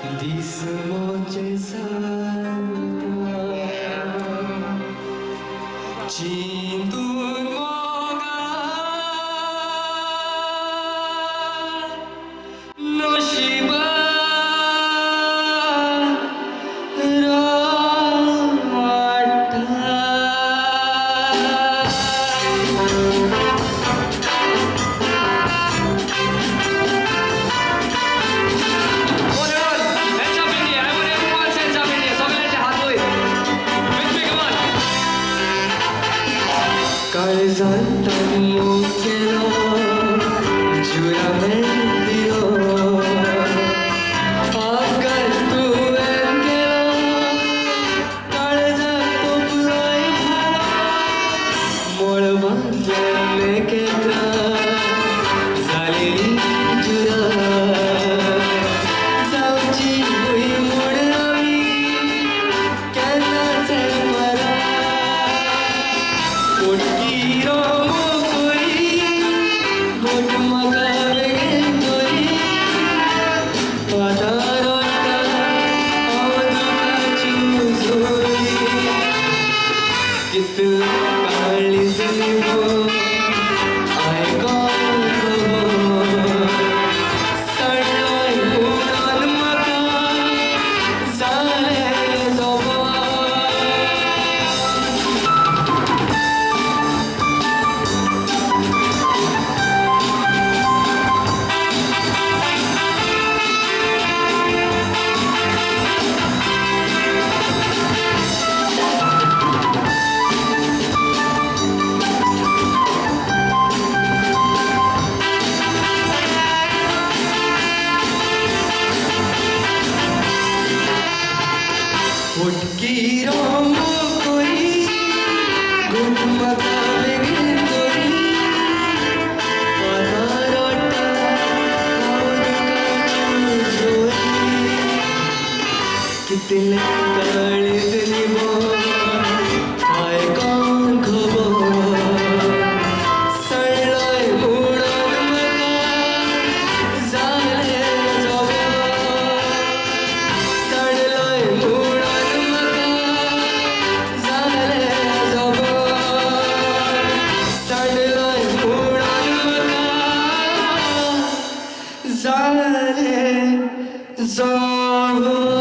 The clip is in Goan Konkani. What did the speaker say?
दीस मोचे सांगता चिंतून मोगा नशिबा Hands up in the air. I want everyone's hands up in the air. सगळ्यांचे हात वयर. With me, come on. काळजांत मोग केलो जुरामेंत दिलो अपघात तुवें केलो काळजाक तोपलोय भारो मळबांतल्यान नखेत्रां जालेली जुरां जावची भूंय म्हूण आमी केन्नाच परां फटकिरो मोग करी घोट म्हाका बेगीन तरी आतां रडटा हांव दुकांच्यो झरी कितलें काळीज निवळ आयकोन खबर सडलोय म्हणून म्हाका जालें जबर. फटकिरो मोग करी घोट म्हाका बेगीन तरी आतां रडटा हांव दुकांच्यो झरी कितलें काळीज निवळ आयकोन खबर सडलोय म्हणून म्हाका जालें जबर सडलोय म्हणून म्हाका जालें जबर सडलोय म्हणून म्हाका जालें जबर.